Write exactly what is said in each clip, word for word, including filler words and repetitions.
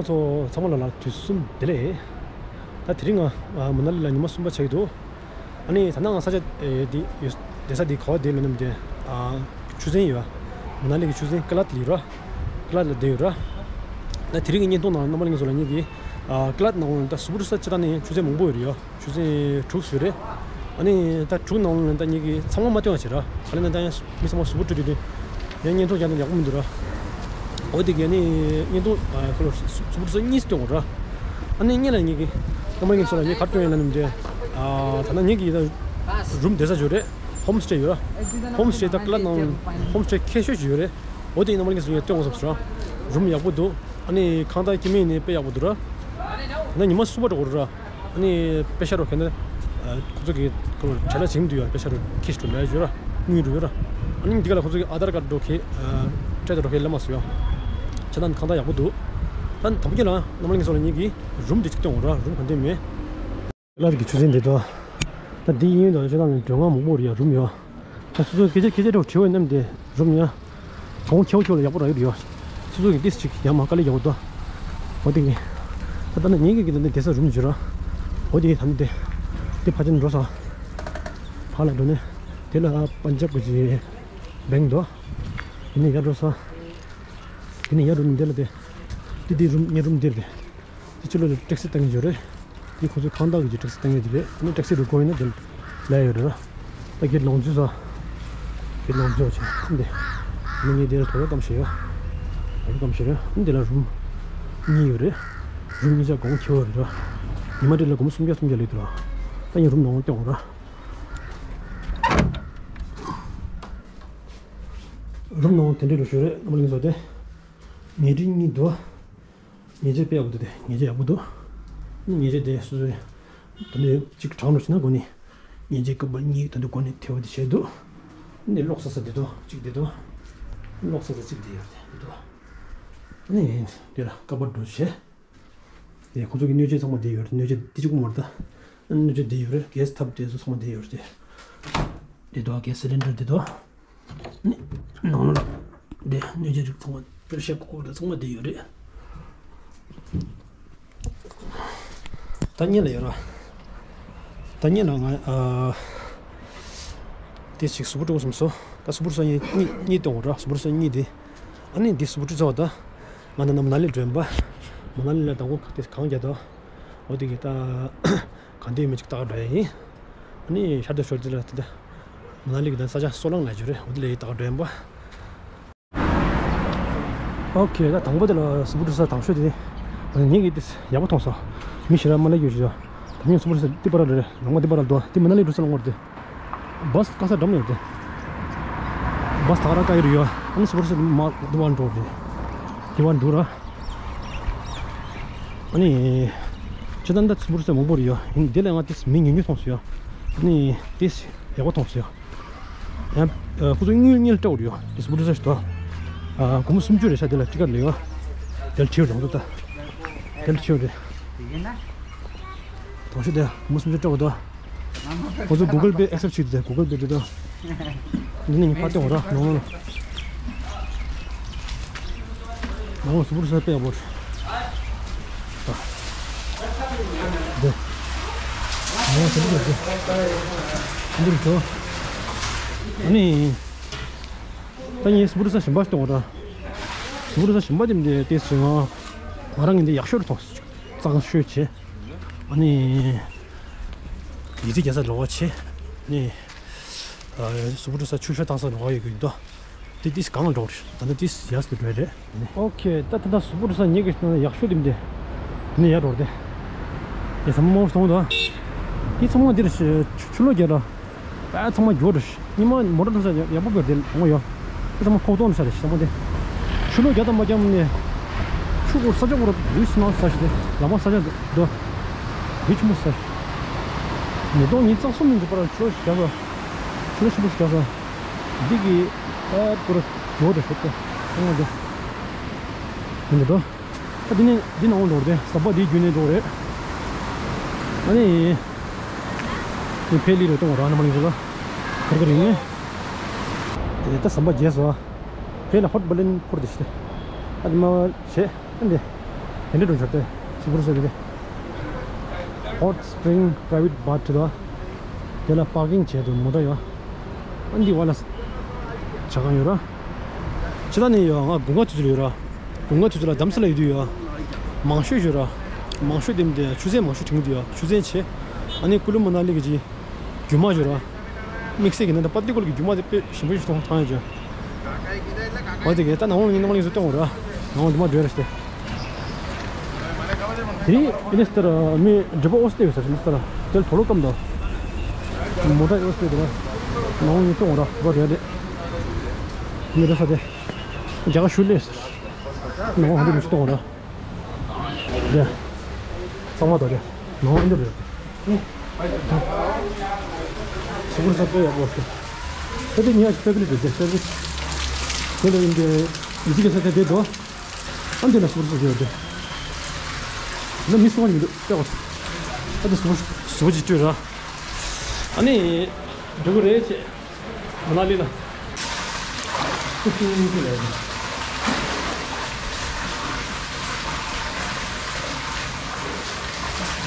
ཚོ་ཚང་མ་ལ་ལ་དུས་གསུམ་བདེ་ལེགས། ད་དེ་རིང་ང་ཨ་མ་ན་ལི་ལ་ཉི་མ་གསུམ་པ་ཆགས་ཀྱི་འདུག་ཨ་ནི་ད་ནང་ང་ས་ཆ་ཨེ་འདི་ཡོད་བསྡད་ས་འདི་ག་བ་བསྡད་ལ་ནམ་དེ་ཨ་ཆུ་ཚན་ཡོད། མ་ན་ལི་གི་ཆུ་ཚན་ཀི་ལད་ལ་ཡོད་ར། ཀི་ལད་ལ་བསྡད་ཡོད་ར། ད་དེ་རིང་གི་བརྙན་ཐུང་ནང་རྣམ་པ་ལྷན་རྒྱས་ཚོ་ལ་ངེད་ཀྱི་ཨ་ཀི་ལད་ནང་ལ་ད་སུ་པུ་རི་ས་ཆ་ད་ནི་ཆུ་ཚན་མང་པོ་ཡོད་རེད་ཡ། ཆུ་ཚན་དྲུག་ཡོད་རེད། ཨ་ནི་ད་དྲུག་ནང་ལ་ད་ངེད་ཀྱི་ཚང་མ་མ་སྟོན་པ་བྱེད་ར། ག་ལ་ན་ད་ཡང་མི་ཚང་མ་གཟུགས་པོ་བཀྲུས་དུས་དུས་ཡང་བརྙན་ཐུང་རྒྱག་ན་ཡག་པོ་མི་འདུག་ར། འོ་དེ་གས་ནི་བརྙན་ཐུང་ཨ་ཁོ་ལ་གཟུགས་པོ་བཀྲུས་ས་གཉིས་སྟོན་དགོས་ར། ཨ་ནི་གཉིས་ལ་ངེད་ཀྱི་རྣམ་པ་ལྷན་རྒྱས་ཚོ་ལ་ངས་ག་རེ་སྟོན་ཡོད་ལབ་ན་འདི་ཨ་ད་ན་ངེད་ཀྱི་ད་རུམ་བསྡད་ས་ཡོད་རེད། ཧོམ་སི་ཊེ་ཡོད་ར། ཧོམ་སི་ཊེ་ད་ཀི་ལད་ནང་ཧོམ་སི་ཊེ་ཁྱད་ཆོས་ཤིག་ཡོད་རེད། འོ་དེ་རྣམ་པ་ལྷན་རྒྱས་ཚོ་ངས་སྟོན་དགོས་བསམ་སོང་ར། རུམ་ཡག་པོ་འདུག་ཨ་ནི་ཁང་བདག་སྐྱེ་དམན་ནི་དཔེ་ཡག་པོ་འདུག་ར། ད་ཉི་མ་གསུམ་པ་འགྲོ་དགོས་རེད་ར། ཨ་ནི་དཔེ་ཤ་རོ་ཁེ་ན། ཁོ་ཚོ་གི་ཁོ་བྱ་ལ་བྱིང་འདུག་ཡ། དཔེ་ཤ་རོ་ཁེ་ཤི་འགྲོ་ལ་ཡོད་ར། དངུལ་འགྲོ་ཡོད་ར། ཨ་ནི་འདི་ག་ལ་ཁོ་ཚོ་གི་ཨ་དར་ཀར་འགྲོ་ཁེ། སྤྲད་དེ་འགྲོ་ཁེ་ལ་མ་སུ་ཡ། ཆ་ད་ཁང་བདག་ཡག་པོ་འདུག་ད་དང་པོ་ཁྱེད་ལ་རྣམ་པ་ལྷན་རྒྱས་ཚོ་ལ་ངེད་ཀྱི་རུམ་འདི་གཅིག་སྟོན་དགོས་ར། རུམ་ག་འདྲ་མེད། ལར་གྱི་ཆུ་ཚན་འདི་དང་། ད་འདི་གཡས་གཡོན་དང་ཤོད་སྟངས་ནི་མགྲོན་ཁང་མང་པོ་རེད་ཡ། རུམ་ཡོད། ད་སོ་སོ་སྐད་ཆ་སྐད་ཆ་འདྲ་བོ་དྲི་བ་རྣམས་དེ་རུམ་ཡ། གོང་ཁྱེའུ་ཁྱེའུ་ལ་ཡག་པོ་རག་ཡོད་རེད་ཡ། སོ་སོ་གི་ཏིས་ཅིག་ཡ་མ་དཀའ་ལས་ཡག་པོ་འདུག་འོ་དེ་གི། ད་ལྟ་ན་ངེད་ཀྱི་གི་ད་ནི་བསྡད་ས་རུམ་བརྗོད་ར། འོ་དེ་གི་ད་ནི་དེ། དེ་ཕ་ཆེན་འགྲོ་ས། ཕ་ལ་འགྲོ་ནས། དེ་ལ་པན་ཇབ་གི་ཅི་བེང་འདུག་དེ་ནས་ཡར་འགྲོ་ས། དེ་ནས་ཡར་འགྲོ་ནས་དེ་ལ་དེ། དེ་དེ་རུམ་ངའི་རུམ་འདིར་དེ། དེ་ཕྱི་ལོགས་ལ་ཊེག་སི་བཏང་གི་ཡོད་རེད། དེ་ཁོ་ཚོའི་ཁང་བདག་གི་ཊེག་སི་བཏང་ཡོད་དེ་རེད། ཨ་ནི་ཊེག་སི་རུ་སྐོར་ཡིན་ན་དེ་ལ་ཡོད་རེད། ད་གེ་ལོངས་འཛུལ་ས། གེ་ལོངས་འཛུལ་བྱས་འདི། ཨ་ནི་ངས་དེ་ལ་དོ་ར་ཀམ་བྱས་ཡོད། དོ་ར་ཀམ་བྱས་རེད། ཨ་ནི་དེ་ལ་རུམ་གཉིས་ཡོད་རེད། རུམ་གཉིས་ཆ་གོང་ཁེ་བ་རེད་ར། ཉི་མ་དེ་ལ་སྒོར་མོ་སུམ་བརྒྱ་སུམ་བརྒྱ་ལས་འདུག་ར། ད་ངས་རུམ་ནང་སྟོན་ར། རུམ་ནང་དེ་འདྲའི་རུ་ཞོ་རེད། རྣམ་པ་ལྷན་རྒྱས་ཚོ་དེ། ཉལ་ཁྲི་གཉིས་འདུག་ཉལ་ཆས་དཔེ་ཡག་པོ་འདུག་དེ་ཉལ་ཆས་ཡག་པོ་འདུག་ཉལ་ཆས་དེ་སོ་སོའི་ད་ནི་གཅིག་གྲང་འགྲོ་ཕྱིན་ན་དགོས་ནི། ཉལ་ཆས་སྐམ་པ་གཉིས་ད་དུང་དགོས་ནི་ཐེ་བ་དེ་བྱས་འདུག་ནི་ལོག་ས་ས་དེ་དོ་གཅིག་དེ་དོ། ལོག་ས་ས་གཅིག་དེ་ཡོད་དེ་དེ་དོ། ནི་དེ་ལ་སྐམ་པ་འགྲོ་བྱས། དེ་ཁོ་ཚོ་གི་སྣོད་ཆས་ཚང་མ་དེ་ཡོད་རེད། སྣོད་ཆས་དེ་གཅིག་པོ་མ་རེད་ད། སྣོད་ཆས་དེ་ཡོད་རེད། གེ་སི་ཐབ་དེ་ཚོ་ཚང་མ་དེ་ཡོད་རེད་དེ། དེ་དོ་གེ་སི་སི་ལིན་ཌར་དེ་དོ། ནི་ནང་ལ་དེ་སྣོད་ཆས་རིགས་ཚང་མ་པྲེ་ཤར་ཀུ་ཀར་དང་ཚང་མ་དེ་ཡོད་རེད། ད་ཉེ་ལ་ཡོད་ར། ད་ཉེ་ལ་ང་ཨ། དེ་ཞིག་གཟུགས་པོ་སྤྲོ་བསམ་སོ། ད་གཟུགས་པོ་ས་ཡིན་གཉིས་གཉིས་གཏོང་ར། གཟུགས་པོ་ས་གཉིས་དེ། ཨ་ནི་འདི་གཟུགས་པོ་སྤྲོ་ཚར་བ་ད། ང་ད་ནམ་ན་ལི་འགྲོ་ཡིན་པ། མ་ན་ལི་ལ་དང་པོ་དེ་གང་རྒྱག་ད། འོ་དེ་གི་ད། གང་དེ་མི་ཅིག་ཏག་འགྲོ་ཡ་ཡིན། ཨ་ནི་ཤར་དུ་ཤོར་དེ་ལ་དེ་ད། མ་ན་ལི་གི་ད་ས་ཆ་སོ་ལང་ལ་འཇུ་རེད། འོ་དེ་ལ་ཡི་ཏག་འགྲོ་ཡིན་པ། ཨོ་ཁེ། ད་དང་པོ་དེ་ལ་གཟུགས་པོ་སྤྲོ་ས་དང་ཤོས་དེ། ངེད་ཀྱིས་དེ་ཡག་པོ་མཐོང་སོང་། མི་ཞེ་དྲག་མ་སླེབས་ཡོད་ཤག་ད་མི་གཟུགས་པོ་སྤྲོ་ས་ཏི་པ་ར་རེད། ལོང་མ་ཏི་པ་ར་འདུག་དེ་མ་ན་ལི་འགྲོ་ས་ལོང་བར་དེ། བཱས་བཀག་ས་འགྲམ་ནས་ཡོད་དེ། བཱས་ད་ག་རང་བཀག་ཡོད་རེད་ཡ། ཨ་ནི་གཟུགས་པོ་སྤྲོ་ས་མ་དེ་བར་འགྲོ་རེད། དེ་བར་འདུག་ར། ཨ་ནི། ཁྱེད་ད་ལྟ་གཟུགས་པོ་སྤྲོ་ས་མང་པོ་རེད་ཡ། ཡིན་དེ་ལ་ང་དེ་མི་ཉུང་ཉུང་མཐོང་སོང་ཡ། ཨ་ནི་དེ་ཡག་པོ་མཐོང་སོང་ཡ། ཡང་ཁོ་ཚོ་དངུལ་དངུལ་སྤྲད་འོར་ཡོད། དེ་སུ་བུ་ཏི་ས་ཞིག་ཏོ། སྒོར་མོ་སུམ་ཅུ་རེད་ཤག་དེ་ལ་ཊི་ཀེ་ཊི་ལས་ཡོད། དེ་ལ་ཁྲིའུ་རང་དུ་ད། དེ་ལ་ཁྲིའུ་རེད། དོ་ཤི་དེ་སྒོར་མོ་སུམ་ཅུ་སྤྲད་འོར་ཏོ། ཁོ་ཚོ་གུ་གལ་པེ་ཨེག་སེབ་ཊི་བྱེད་དེ། གུ་གལ་པེ་དེ་ཏོ། འདི་ནི་ངས་ཕར་སྟོན་འོར་ར་ནང་ལ། ནང་ལ་སུ་བུ་ཏི་ས་དཔེ་ཡག་པོ་རེད། འདི། ནང་ལ་སུ་བུ་ཏི་ས་དཔེ། འདི་རེད་ཏོ། ཨ་ནི། ད་ངས་སུ་བུ་ཏི་ས་གཞན་པ་སྟོན་འོར་ར། སུ་བུ་ཏི་ས་གཞན་པ་དེ་འདི་ཏེ་ཞིག་ང་། ང་རང་གི་འདི་ཡག་ཤོས་རེད་མཐོང་། གཙང་ཤོས་བྱས། ཨ་ནི། ཡི་ཙི་རྒྱ་ས་ལོག་པ་བྱས། ཨ་ནི། སུ་བུ་ཏི་ས་ཆུ་ཤོ་བཏང་ས་ལོག་པ་ཡོད་ཀྱི་འདུག་དེ་ཏིས་གང་ལ་འགྲོ་རེད། ད་ནི་ཏིས་ཡར་སུ་འགྲོ་རེད། ཨོ་ཁེ། ད་དེ་འདྲ་སུ་བུ་ཏི་ས་ཉེ་གི་ནང་ཡག་ཤོས་དེ་འདི། དེ་ནས་ཡར་འགྲོ་རེད། དེ་ས་མོ་མང་པོ་སོང་ད། དེ་ཚང་མ་འདིར་ཆུ་ཆུ་ལོག་རྒྱག་ར། ཨ་ཚང་མ་རྒྱུག་རེད། ཉི་མ་མོ་ཊ་འགྲོ་ས་ཡག་པོ་དགོས་རེད་འོང་ཡོད། དེ་ཚང་མ་ཁོག་སྟོང་རེད་ས་རེད་ཚང་མ་དེ། ཆུ་ལོག་རྒྱག་དང་མ་རྒྱག་ནས། ཆུ་སྐོར་ས་ཆ་སྐོར་རུས་སུ་ནང་ས་ཞིག་དེ་ལམ་པ་ས་ཆ་འདི་འདུག་དེ་ཆུ་མོ་ས། ཉིས་སྟོང་ཉི་ཤུ་རྩ་གསུམ་ནས་འགོ་པར་ཆུ་ལོག་ཞིག་རྒྱག་ས། ཆུ་ལོག་ཆེན་པོ་ཞིག་རྒྱག་ས། འདི་གི་ཨ་སྐོར་རྒྱུག་རེད་ཤོད་དེ། ཚང་མ་འདི། འདི་འདུག་ད་འདི་ནས་འདི་ནང་འོང་འགྲོ་རེད། ཟམ་པ་འདིའི་བརྒྱུད་ནས་འགྲོ་རེད། ཨ་ནི། འདི་ཕེ་ལི་རུ་གཏོང་ར་ན་མ་ལིང་ཟེར་ལ། གར་གར་ཡིན། དེ་ད་ཟམ་པ་བརྒྱབ་སོང་། ཕེ་ལ་ཧོཊ་བ་ལིན་འཁོར་དེ་ཤི། ཨ་ནི་མ་བྱེད། ཨ་འདི། དེ་འདྲ་འགྲོ་ཆོག་སྟེ། སུ་པུར་སོ་དེ། Hot Spring Private Bath དེ་ལ། དེ་ལ་པར་ཀིང་བྱས་འདུག་མོ་ཊ་ཡོད། ཨ་འདི་བ་ལ། ཇ་ཁང་ཡོད་ར། ཕྱི་ད་ནས་ཡོད། ང་དགུན་ཁ་དུས་ཚོད་ལ་ཡོད་ར། དགུན་ཁ་དུས་ཚོད་ལ་འདམ་ས་ལ་ཡོད་དུས་ཡོད། མང་ཤོས་ཡོད་ར། མང་ཤོས་དེ་འདི་ཆུ་ཚན་མང་ཤོས་དྲན་གྱི་འདུག་ཡོད། ཆུ་ཚན་ཆེ། ཨ་ནི་ཀུ་ལུ་མ་ན་ལི་གི་ཅི། རྒྱུ་མ་ཡོད་ར། དམིགས་བསལ་གྱི་ན་ད་པ་ཏི་ཀོལ་གྱི་རྒྱུ་མ་དེ་དཔེ་ཞིམ་པོ་ཞིག་མཐོང་མཐོང་ཡོད་ཅིང་། འོ་དེ་གས་ད་ནང་ལ་ནི་ནང་ལ་ཡིན་ཟེར་སྟོན་འོ་ར། ནང་ལ་རྒྱུ་མ་འདྲ་རེད་ཤག་དེ། དེ་རིང་ཨི་ནི་སི་ཏར་མི་འགྲུལ་པ་ཨོ་སི་ཏེ་ཡོད་ས་ཨི་ནི་སི་ཏར་དེ་ལ་དོ་ལོ་སྐམ་དང་། མོ་ཊ་ཨོ་སི་ཏེ་དེ་ལ་ནང་ལ་ཡིན་སྟོན་འོ་ར་རྒྱུ་མ་འདྲ་རེད། མི་རེད་ས་དེ། རྒྱ་གར་ཤུལ་ལས་ནང་ལ་ཧ་ལས་མི་སྟོན་འོ་ར། རེད། ཚང་མ་དང་རེད། ནང་ཨ་འདི་རེད། སུ་པུར་ས་དཔེ་ཡག་པོ་རེད། ད་དེ་ཉག་ཅིག་ཕེབ་ལི་རེད་དེ་ཕེབ་ལི། དེ་ལ་ཡིན་ཏེ། ཡི་ཅི་གེ་ས་དེ་དེ་འགྲོ། ཨ་འདི་ལ་སུ་པུར་ས་དེ་རེད། ན་མི་སུ་བ་མི་འདུག་ལྟ་བ། ཨ་འདི་སུ་པུར་སུ་པུར་ཅིག་སྤྲོད་ར། ཨ་ནི། འགྲོ་གི་རེད་ཅེས། མ་ན་ལི་ལ། ཨ་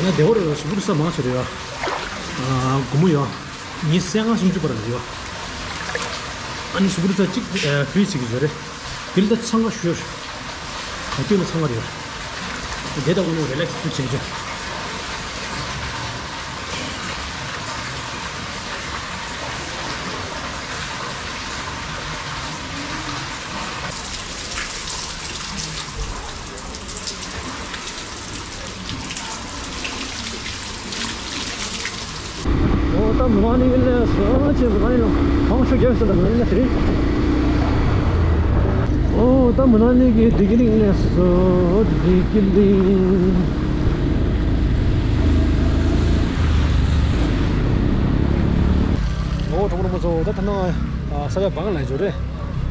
ན་དེ་བར་སུ་པུར་ས་མང་ཆེ་རེད་ཡ། ཨ་སྒོར་མོ་ཡ། ཉིས་བརྒྱ་ལྔ་སུམ་ཅུ་བར་རེད་ཡ། ཨ་ནི་སུ་པུར་ས་གཅིག་ཨ་ཕི་རི་བྱེད་ཀྱི་ཡོད་རེད། དེ་ལ་ད་འཚང་ཁ་ཤོར། ད་དེ་ལ་འཚང་ཁ་རེད་ཡ། དེ་ད་དགོས་ན་རི་ལེག་སི་བྱེད་ཆོག་ཨོ་ད་མུ་ན་ལི་སླེབས་སོང་། ཅེས་མུ་ན་ལི་ལ་ཁང་ཤོ་རྒྱབ་སོང་། ད་མུ་ན་ལི་ལ་དེ་རིང་། ཨོ་ད་མུ་ན་ལི་གི་བདེ་སྐྱིད་གླིང་སླེབས་སོང་། བདེ་སྐྱིད་གླིང་། ཨོ་གྲོགས་པོ་ཚོ་ད་ད་ནང་ས་ཆ་བང་ལ་འབྱོར་རེད།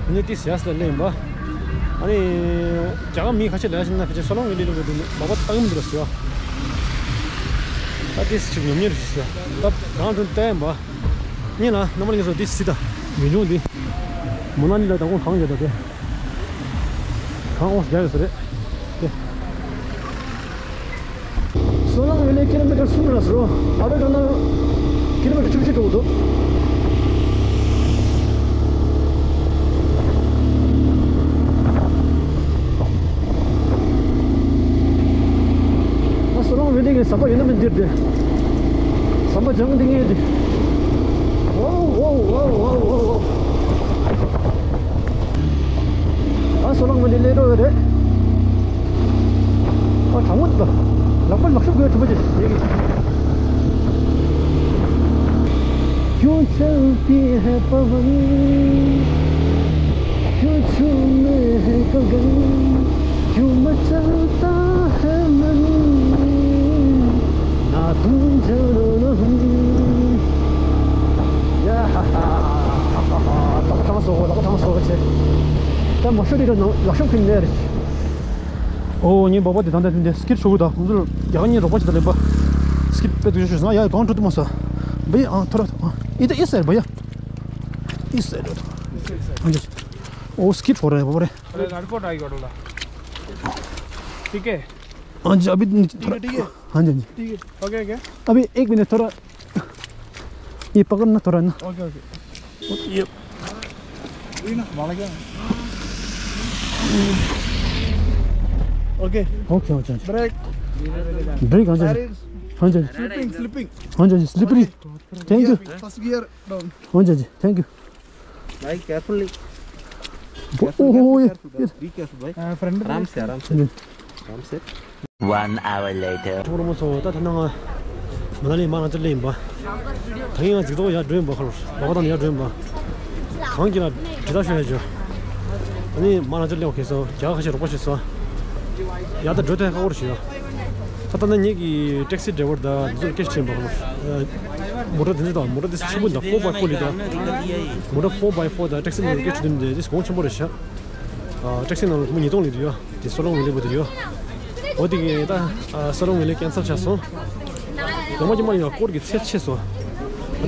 ཨ་ནི་ཏི་སི་ཡ་སི་ལ་སླེབས་ཡིན་པ། ཨ་ནི། རྒྱ་གར་མི་ཁ་ཤས་ལ་ཡ་ཕྱིན་ན་ཕལ་ཆེར་སོ་ལོང་གི་ལི་ལུ་གི་འདུག་མ་པ་ཏང་མི་འདུག་ཟེར་བ། ད་ཏི་སི་ཅིག་ཉོབ་ཉེ་རུ་ཞིག་ཟེར་བ། ད་གང་དུ་བལྟས་ཡིན་པ། གཉིས་ལ་རྣམ་པ་ལ་ངེས་སོ་ཏི་སི་ད་མི་ཉུང་འདི། མུ་ན་ལི་ལ་ད་གོང་གང་རྒྱ་ད་དེ། གང་ཨོ་སི་རྒྱ་ཡོད་ས་རེད། དེ། སོ་ལོང་ཡོད་ལས་ཀི་ལོ་མི་ཊར་གསུམ་ར་སོ། ཨ་བེ་ག་ན་ཀི་ལོ་མི་ཊར་བཅུ་བཞི་འགྲོ་འདུག་ཨ་སོ་ལོང་བེ་ལི་གི་ཟམ་པ་ཡོད་ན་མི་འདིར་དེ། ཟམ་པ་ལྗང་འདི་ངས་དེ། ཝའོ་ཝའོ་ཝའོ་ཝའོ་ཝའོ་ཝའོ། ཨ་སོ་ལོང་མི་འདི་ལས་འགྲོ་ཡོད་རེད། ཨ་དྲང་མོ་འདུག་ལག་པ་ལག་ཤུབས་དགོས་ཐུབ་པ་ཅིག་ཡེ་གི། क्यों चलती है पवन, क्यों झूमे है गगन, क्यों मचलता है मन, ना तुम जानो ना हम। ཡ་ཧ་ཧ། ལག་པ་ཐང་སོ་ལག་པ་ཐང་སོ་ཆེ། ད་མ་ཤོད་དེ་ལག་ཤུབས་ཁྱེར་ནས། ཨོ་ངའི་འབའ་པ་དེ་དང་ད་དེ་འདྲ་སི་ཀིཊ་ཤོར་གི་ད་ཁོང་ཚོར་རྒྱ་གར་གཉིས་རོགས་པ་བྱེད་ད་ལེན་པ། སི་ཀིཊ་དཔེ་སྡུག་ཤོས་ཤོར་སོང་། ཡ་ཡ་གང་འགྲོ་དུ་མ་སོང་། བི་ཨང་ཐོ་ར་ཨང་ཨི་ད་ཨི་སེར་བ་ཡ། ཨི་སེར་བ། ཨོ་སི་ཀིཊ་ཤོར་ར་ཡ་བ་རེད། अरे गाड़ी को ट्राई करो ला। ठीक है। हाँ जी अभी थोड़ा। ठीक है, ठीक है। हाँ जी हाँ जी। ठीक है। Okay okay. अभी एक मिनट थोड़ा। ये पकड़ना थोड़ा ना। Okay okay. ये। Okay. Okay okay. Brake. Brake. हाँ जी। हाँ जी। Slipping slipping. हाँ जी slippery. Thank you. First gear down. हाँ जी थैंक यू। भाई केयरफुली। ओहो। बी केयरफुल भाई। फ्रेंड आराम से आराम से। आराम से। One hour later. ཁྲོམ་རོང་མོ་ཚོ་ད་ཐ་ན་ང་མ་ན་ལི་མ་རང་ཅག་ལེན་པ། ད་ཡིན་ང་ཟིག་ཏོ་ཡར་འགྲོ་ཡིན་པ་ཁར་ལོ་བ་དང་ཡར་འགྲོ་ཡིན་པ། གང་གི་ལ་དྲི་ད་ཤོད་ཡ་ཇོ། ཨ་ནི་མ་རང་ཅག་ལེན་བ་ཁེ་སོ་རྒྱ་ཁ་ཤས་རོགས་པ་ཤེས་སོ། ཡར་ད་འགྲོ་ཐལ་ཁ་པོ་རེ་ཤི་ཡོ། ད་ད་ན་ངེད་ཀྱི་ཊེག་སི་ཌ་རའི་ཝར་ད་འདི་ཚོ་སྐད་ཆ་ཆེན་པ་ཁར་ལོ། མོ་ཊ་དེ་ཚོ་དང་མོ་ཊ་དེ་ཚོ་ཆེན་པོ་ད་ཕོར་བའི་ཕོར་ལི་ད། མོ་ཊ་ཕོར་བའི་ཕོར་ད་ཊེག་སི་འདི་ཚོ་སྐད་ཆ་དུ་འདི་ཚོ་གོང་ཆེན་པོ་རེ་ཤི། ཊེག་སི་ནང་ལ་ཉིས་སྟོང་ལི་དུ་ཡོ། དེ་སོ་ལོང་ཝེ་ལི་བུ་དུ་ཡོ། འོ་དེ་གི་ད་སོ་ལོང་ཝེ་ལི་ཀེན་སལ་ཆགས་སོང་། ཡོང་མ་ཅི་མ་ཡོང་སྐོར་གི་ཚད་ཆེ་སོང་།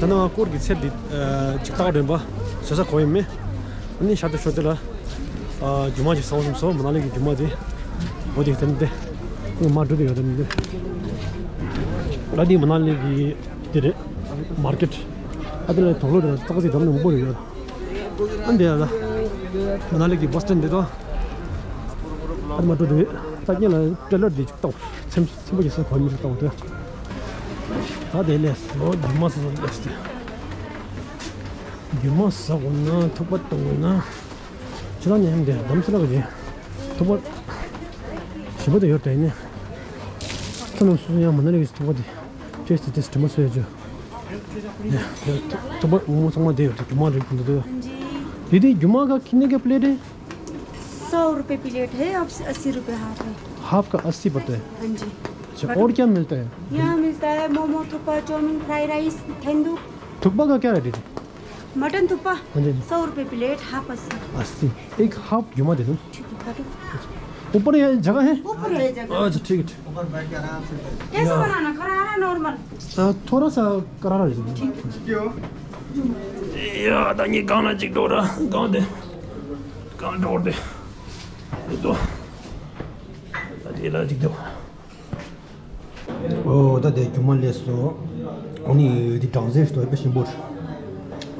ད་ནང་སྐོར་གི་ཚད་དེ་ཅིག་ཏག་འདྲེན་པ་བཟོ་ས་གོ་ཡོད་མེད། ཨ་ནི་ཤར་དུ་ཤོར་དེ་ལ་རྒྱུ་མ་ཅིག་སང་སོང་སོ་མ་ན་ལི་གི་རྒྱུ་མ་དེ། འོ་དེ་དེ་ནི་དེ། ང་མར་འགྲོ་གི་ཡོད་རེད། འདི་ང་འདི་མ་ན་ལི་གི་འདི་རེད། མར་ཀེཊ། ཨ་འདི་ལ་དུག་ལོག་དེ་ལ་ཙག་ཙིག་འདྲ་མི་འདྲ་མང་པོ་རེད་ཡོད། ཨ་འདི་ཡ་ལ་མ་ན་ལི་གི་བྷ་སི་སི་ཊེན་ཌི་འདི་དང་། ཨ་འདི་མར་འགྲོ་འདུག་ད་ངེད་ལ་ཊེ་ལར་འདི་ཅིག་བལྟ། ཚེམ་ཚེམ་པ་ཡོད་ས་གོ་མི་ཞིག་བལྟ་འོ་དེ། ད་དེ་ལས་སོ་རྒྱུ་མ་ཟ་ས་ལས་ཏེ། རྒྱུ་མ་ཟ་དགོས་ན་ཐུག་པ་གཏོང་དགོས་ན། ཁྱེད་རང་ཉན་དེ་གདམ་ས་ལ་གི་ཐུག་པ་ཞིམ་པོ་དེ་ཡོད་དྲན་ནས། ཚ་ནང་སུ་ཡང་མ་ན་ལི་གི་ཐུག་པ་དེ་ཊེ་སི་ཊི་ཊེ་སི་ཊི་མ་སོ་ཡ་ཅོ། ཐུག་པ་འོ་མ་ཚང་མ་དེ་ཡོད་དེ་རྒྱུ་མ་རིགས་ཀུན་དུ་དེ། དེ་དེ་རྒྱུ་མ་ག་कितने का प्लेट है? सौ रुपये प्लेट है, अब अस्सी रुपये हाफ है। हाफ का अस्सी पड़ता है। हाँ जी। अच्छा, और क्या मिलता है? यहाँ मिलता है मोमो, थुक्पा, चाउमीन, फ्राई राइस, ठेंदू। थुक्पा का क्या रेट है? मटन थुक्पा। हाँ जी, हाँ जी। सौ रुपये प्लेट, हाफ अस्सी। अस्सी। एक हाफ जुमा दे दो। ठीक है, काटो। ऊपर ये जगह है? ऊपर है जगह। अच्छा, ठीक है, ठीक। ऊपर बैठ के आराम से करो। कैसे बनाना? करारा, नॉर्मल? आ, थोड़ा सा करारा दे दो। ठीक है। या, ད་ངས་གང་ལ་ཅིག་འགྲོ་ར། གང་དེ། གང་འགྲོ་དེ། འདི་དོ། ད་དེ་ལ་ཅིག་འདུག་ཨོ་ད་དེ་རྒྱུ་མ་ལས་སོ། ཨ་ནི་དེ་གྲང་ཟས་ཤིག་དོ་དཔེ་ཞིམ་པོ།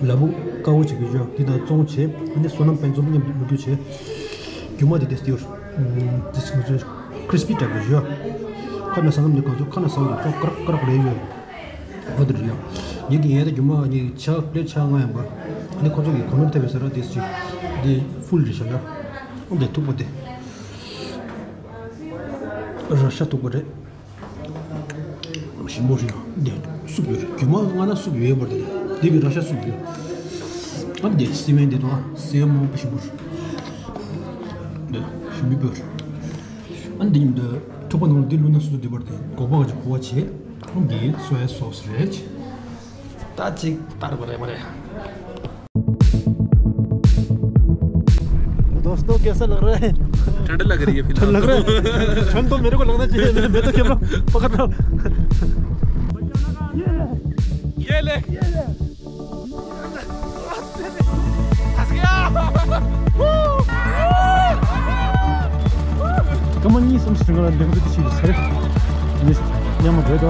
ལ་ཕུག་དཀར་པོ་བྱེད་ཀྱི་ཡོད། དེ་དང་བཙོང་བྱེད། ཨ་ནི་བསོད་ནམས་དཔལ་འཛོམས་མཉམ་དུ་མུ་མཐུད་བྱེད། རྒྱུ་མ་དེ་དེ་སྟེར། དེ་ང་ཚོ་ཁྲིས་པི་ཊེ་ཊོ་ཡོད། ཁ་ན་ས་ངམ་ནི་ག་ཚོད་ཁ་ན་ས་འོ་ཚོ་ཀ་རག་ཀ་རག་རེད་ཡོད། ཨོ་དེ་རེད་ཡོད། ངེད་ཀྱི་ཡས་ད་རྒྱུ་མ་ངེད་ཆ་པླེ་ཊི་ཆ་ལྔ་ཡང་པ། ཨ་ནི་ཁོ་ཚོ་གི་གོ་ནོར་ཐེབས་པའི་ས་ར་དེ་ཅིག་དེ་ཕུལ་རེད་ཤག་ཡ། ཨོ་དེ་ཐུག་པ་དེ། ར་ཤ་ཐུག་པ་རེད། ཞིམ་པོ་རེད། འདི་སུབ་ཡོད་རེད། རྒྱུ་མ་ང་ན་སུབ་ཡོད་པར་དེ་རེད། འདི་གི་ར་ཤ་སུབ་ཡོད། ཨ་འདི་སི་ཝན་འདི་དང་སི་ཝན་མང་པོ་ཞིམ་པོ་རེད། འདི་ཞིམ་པོ་རེད། ཨ་འདི་ཉིན་འདི་ཐུག་པ་ནང་ལ་འདི་བླུགས་ན་སུབ་འདི་པར་དེ་སྒོག་པ་ག་ཅིག་ཁུ་བ་བྱེད། ཨ་འདི་སོ་ཡ་སོ་སི་རེད། ད་ཅིག་ལྟར་བ་རེད་མ་རེད། दोस्तों, कैसा लग रहा है? ठंड लग रही है फिलहाल। ठंड लग रहा है? ठंड तो मेरे को लगना चाहिए, मेरे, मैं तो कैमरा पकड़ रहा हूँ। ये ले, ये ले। हंस गया। कमन नहीं समझ रहा, लेकिन तो किसी को सर, ये, ये मत दे दो।